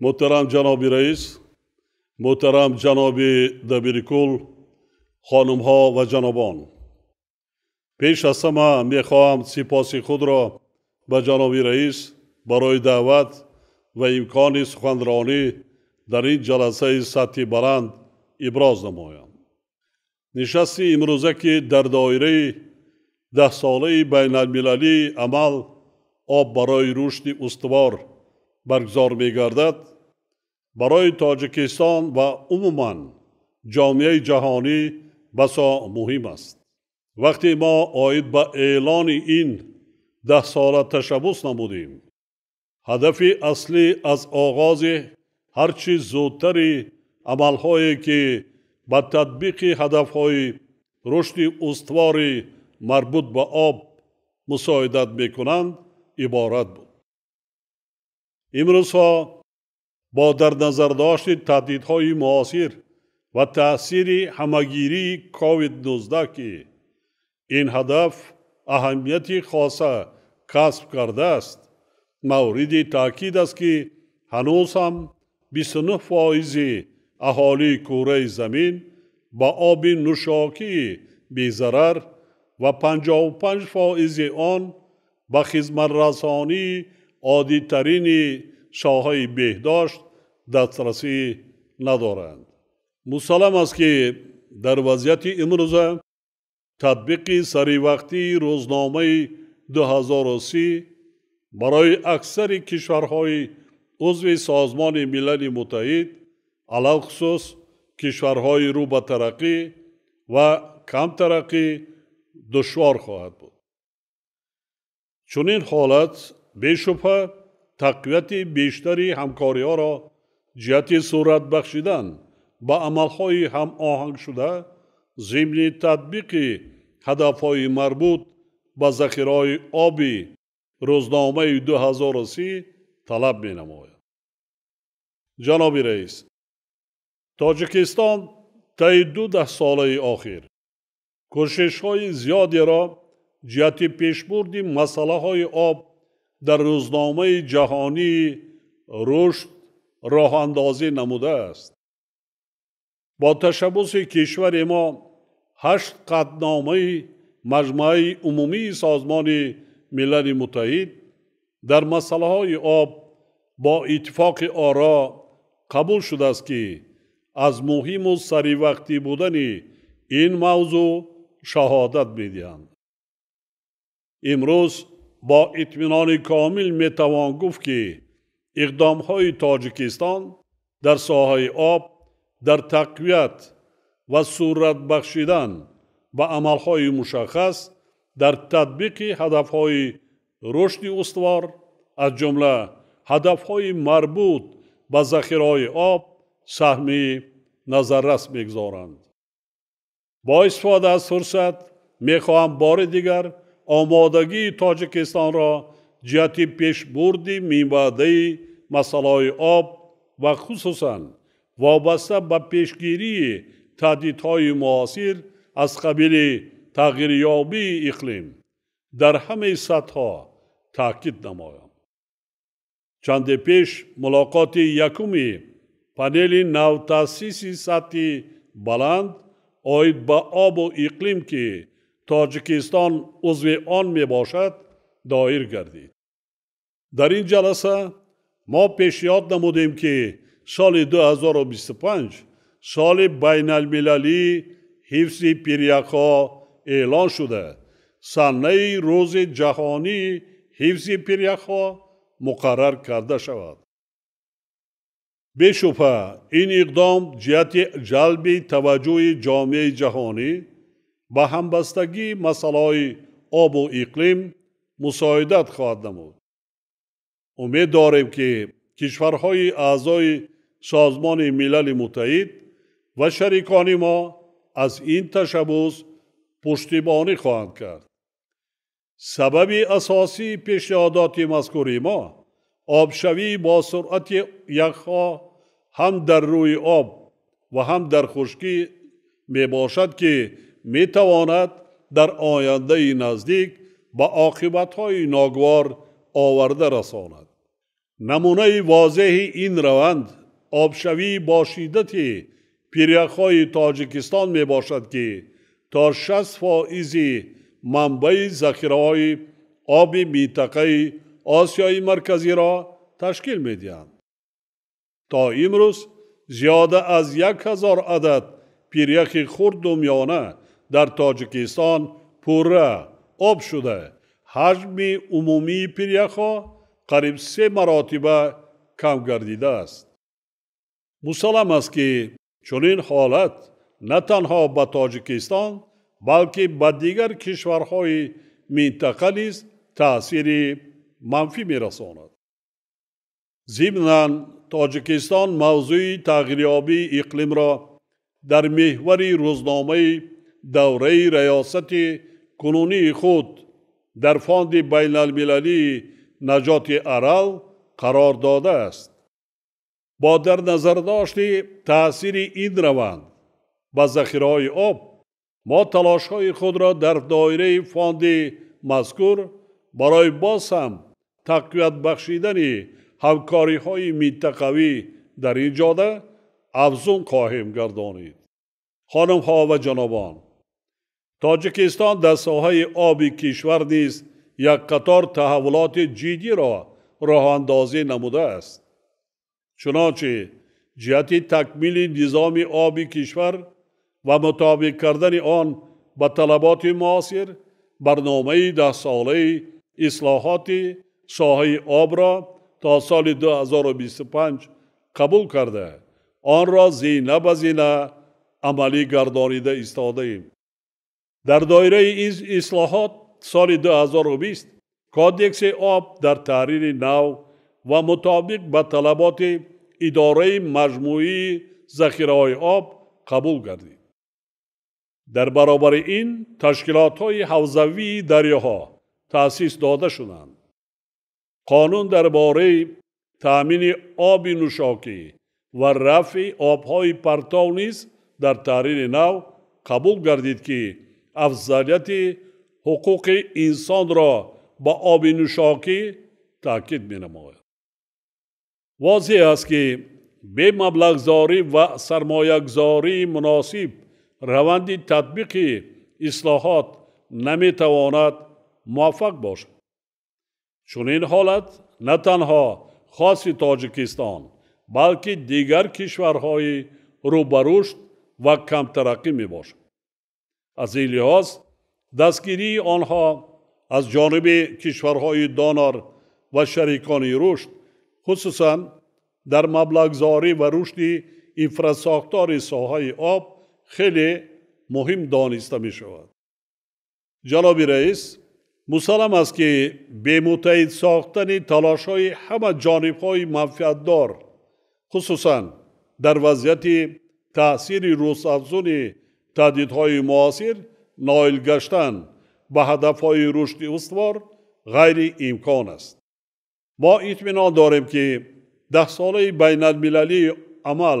Муҳтарам ҷаноби раис, муҳтарам ҷаноби дабиркул, хонумҳо ва ҷанобон. Пеш аз ҳама мехоҳам сипоси худро ба ҷаноби раис барои даъват ва имкони суханронӣ дар ин ҷаласаи сатҳи баланд иброз намоям. Нишасти имрӯза, ки дар доираи даҳсолаи байналмилалии амал об барои рушди устувор баргузор мегардад, барои Тоҷикистон ва умуман ҷомеаи ҷаҳонӣ басо муҳим аст. Вақте мо оид ба эълони ин даҳсола ташаббус намудем, ҳадафи аслӣ аз оғози ҳарчи зудтари амалҳое ки ба татбиқи ҳадафҳои рушди устувори марбут ба об мусоидат мекунанд иборат буд. Имрӯзҳо бо дар назардошти таҳдидҳои муосир ва таъсири ҳамагирии COVID-19, ки ин ҳадаф аҳамияти хоса касб кардааст, мавриди таъкид аст, ки ҳанӯз ҳам 29% аҳолии кураи замин ба оби нӯшокии безарар ва 55% он ба хизматрасонии оддитарини соҳаи беҳдошт дастрасӣ надоранд. Мусаллам аст, ки дар вазъияти имрӯза татбиқи саривақтии рӯзномаи 2030 барои аксари кишварҳои узви Созмони Милали Муттаҳид, алалхусус кишварҳои рӯ ба тараққӣ ва камтараққӣ, душвор хоҳад буд. Чунин ҳолат бешубҳа тақвияти бештари ҳамкориҳоро ҷиҳати сурат бахшидан ба амалҳои ҳамоҳангшуда зимни татбиқи ҳадафҳои марбут ба захираҳои оби рӯзномаи 2030 талаб менамояд. Ҷаноби раис, Тоҷикистон таи ду даҳсолаи охир кӯшишҳои зиёдеро ҷиҳати пешбурди масъалаҳои об дар рӯзномаи ҷаҳонии рушд роҳандозӣ намудааст. Бо ташаббуси кишвари мо 8 қатъномаи Маҷмааи Умумии Созмони Милали Муттаҳид дар масъалаҳои об бо иттифоқи оро қабул шудааст, ки аз муҳиму саривақтӣ будани ин мавзӯъ шаҳодат медиҳанд. Имрӯз бо итминони комил метавон гуфт, ки иқдомҳои Тоҷикистон дар соҳаи об дар тақвият ва сурат бахшидан ба амалҳои мушаххас дар татбиқи ҳадафҳои рушди устувор, аз ҷумла ҳадафҳои марбут ба захираҳои об, саҳми назаррас мегузоранд. Бо истифода аз фурсат мехоҳам бори дигар омодагии Тоҷикистонро ҷиҳати пешбурди минбаъдаи масъалаҳои об ва хусусан вобаста ба пешгирии таҳдидҳои муосир аз қабили тағйирёбии иқлим дар ҳамаи сатҳҳо таъкид намоям. Чанде пеш мулоқоти якуми панели навтаъсиси сатҳи баланд оид ба обу иқлим, ки Тоҷикистон узви он мебошад, доир гардид. Дар ин ҷаласа мо пешниҳод намудем, ки соли 2025 соли байналмилалии ҳифзи пиряхҳо эълон шуда, санаи Рӯзи ҷаҳонии ҳифзи пиряхҳо муқаррар карда шавад. Бешубҳа ин иқдом ҷиҳати ҷалби таваҷҷӯҳи ҷомеаи ҷаҳонӣ ба ҳамбастагии масъалаҳои обу иқлим мусоидат хоҳад намуд. Умед дорем, ки кишварҳои аъзои Созмони Милали Муттаҳид ва шарикони мо аз ин ташаббус пуштибонӣ хоҳанд кард. Сабаби асосии пешниҳодоти мазкури мо обшавӣ бо суръати яхҳо ҳам дар рӯи об ва ҳам дар хушкӣ мебошад, ки метавонад дар ояндаи наздик ба оқибатҳои ногувор оварда расонад. Намунаи возеҳи ин раванд обшавии бо шиддати пиряхҳои Тоҷикистон мебошад, ки то 60% манбаи захираҳои оби минтақаи Осиёи Марказиро ташкил медиҳанд. То имрӯз зиёда аз 1000 адад пиряхи хурду миёна дар Тоҷикистон пурра об шуда, ҳаҷми умумии пиряхҳо қариб 3 маротиба кам гардидааст. Мусаллам аст, ки чунин ҳолат на танҳо ба Тоҷикистон, балки ба дигар кишварҳои минтақа низ таъсири манфӣ мерасонад. Зимнан Тоҷикистон мавзӯи тағйирёбии иқлимро дар меҳвари рӯзномаи давраи раёсати кунунии худ дар Фонди байналмилалии наҷоти Арал қарор додааст. Бо дар назардошти таъсири ин раванд ба захираҳои об, мо талошҳои худро дар доираи фонди мазкур барои боз ҳам тақвият бахшидани ҳамкориҳои минтақавӣ дар ин ҷода афзун хоҳем гардонид. Хонумҳо ва ҷанобон, Тоҷикистон дар соҳаи оби кишвар низ як қатор таҳаввулоти ҷиддиро роҳандозӣ намудааст. Чунончи ҷиҳати такмили низоми оби кишвар ва мутобиқ кардани он ба талаботи муосир, барномаи 10-солаи ислоҳоти соҳаи обро то соли 2025 қабул карда, онро зина ба зина амалӣ гардонида истодаем. Дар доираи ин ислоҳот соли 2020 Кодекси об дар таҳрири нав ва мутобиқ ба талаботи идораи маҷмӯии захираҳои об қабул гардид. Дар баробари ин ташкилотҳои ҳавзавии дарёҳо таъсис дода шуданд. Қонун дар бораи таъмини оби нӯшокӣ ва рафъи обҳои партов низ дар таҳрири нав қабул гардид, ки афзалияти ҳуқуқи инсонро ба оби нӯшокӣ таъкид менамояд. Возеҳ аст, ки бемаблағгузорӣ ва сармоягузории муносиб раванди татбиқи ислоҳот наметавонад муваффақ бошад. Чунин ҳолат на танҳо хоси Тоҷикистон, балки дигар кишварҳои рӯ ба рушд ва камтараққӣ мебошад. Аз ин лиҳоз дастгирии онҳо аз ҷониби кишварҳои донор ва шарикони рушд, хусусан дар маблағгузорӣ ва рушди инфрасохтори соҳаи об хеле муҳим дониста мешавад. Ҷаноби раис, мусаллам аст, ки бемуттаҳид сохтани талошҳои ҳама ҷонибҳои манфиатдор, хусусан дар вазъияти таъсири рӯзафзуни таҳдидҳои муосир ноил гаштан ба ҳадафҳои рушди устувор ғайриимкон аст. Мо итминон дорем, ки 10-солаи байналмилалии амал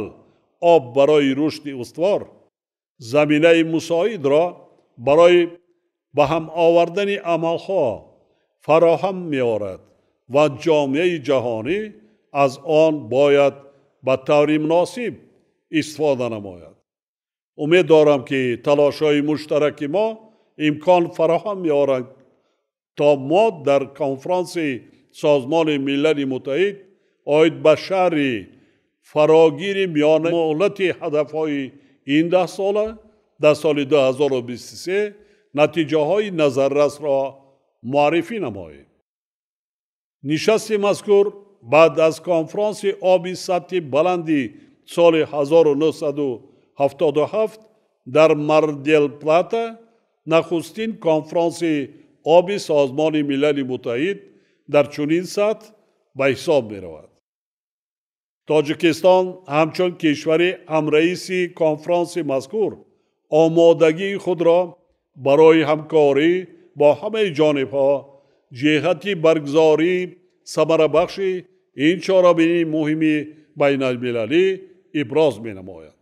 об барои рушди устувор заминаи мусоидро барои ба ҳам овардани амалҳо фароҳам меорад ва ҷомеаи ҷаҳонӣ аз он бояд ба таври муносиб истифода намояд. Умед дорам, ки талошҳои муштараки мо имкон фароҳам меоранд, то мо дар конфронси Созмони Милали Муттаҳид оид ба шаҳри фарогири миёнамуҳлати ҳадафҳои ин 10 сола дар соли 2023 натиҷаҳои назаррасро муаррифӣ намоем. Нишасти мазкур баъд аз конфронси оби сатҳи баланди соли 1977 дар Мар-дел-Плата нахустин конфронси оби Созмони Милали Муттаҳид дар чунин сатҳ ба ҳисоб меравад. Тоҷикистон ҳамчун кишвари ҳамраиси конфронси мазкур омодагии худро барои ҳамкорӣ бо ҳамаи ҷонибҳо ҷиҳати баргузории самарабахши ин чорабинии муҳими байналмилалӣ иброз менамояд.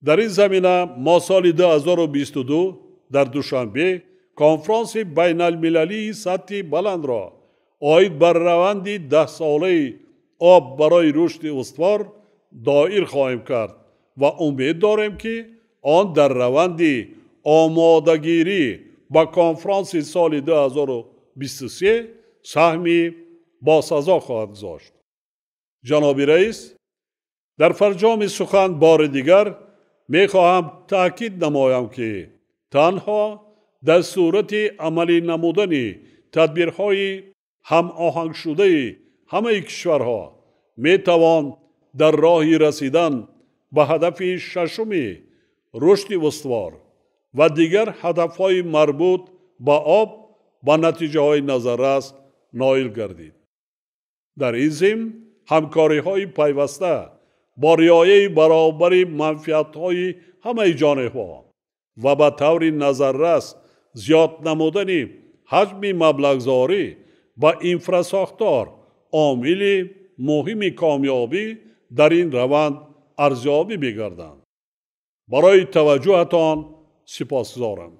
Дар ин замина мо соли 2022 дар Душанбе конфронси байналмилалии сатҳи баландро оид ба раванди 10-солаи об барои рушди устувор доир хоҳем кард ва умед дорем, ки он дар раванди омодагирӣ ба конфронси соли 2023 саҳми босазо хоҳад гузошт. Ҷаноби раис, дар фарҷоми сухан бори дигар мехоҳам таъкид намоям, ки танҳо дар сурати амалӣ намудани тадбирҳои ҳамоҳангшудаи ҳамаи кишварҳо метавон дар роҳи расидан ба ҳадафи шашуми рушди устувор ва дигар ҳадафҳои марбут ба об ба натиҷаҳои назаррас ноил гардид. Дар ин зимн ҳамкориҳои пайваста бо риояи баробари манфиатҳои ҳамаи ҷонибҳо ва ба таври назаррас зиёд намудани ҳаҷми маблағгузорӣ ба инфрасохтор омили муҳими комёбӣ дар ин раванд арзёбӣ мегарданд. Барои таваҷҷӯҳатон сипосгузорам.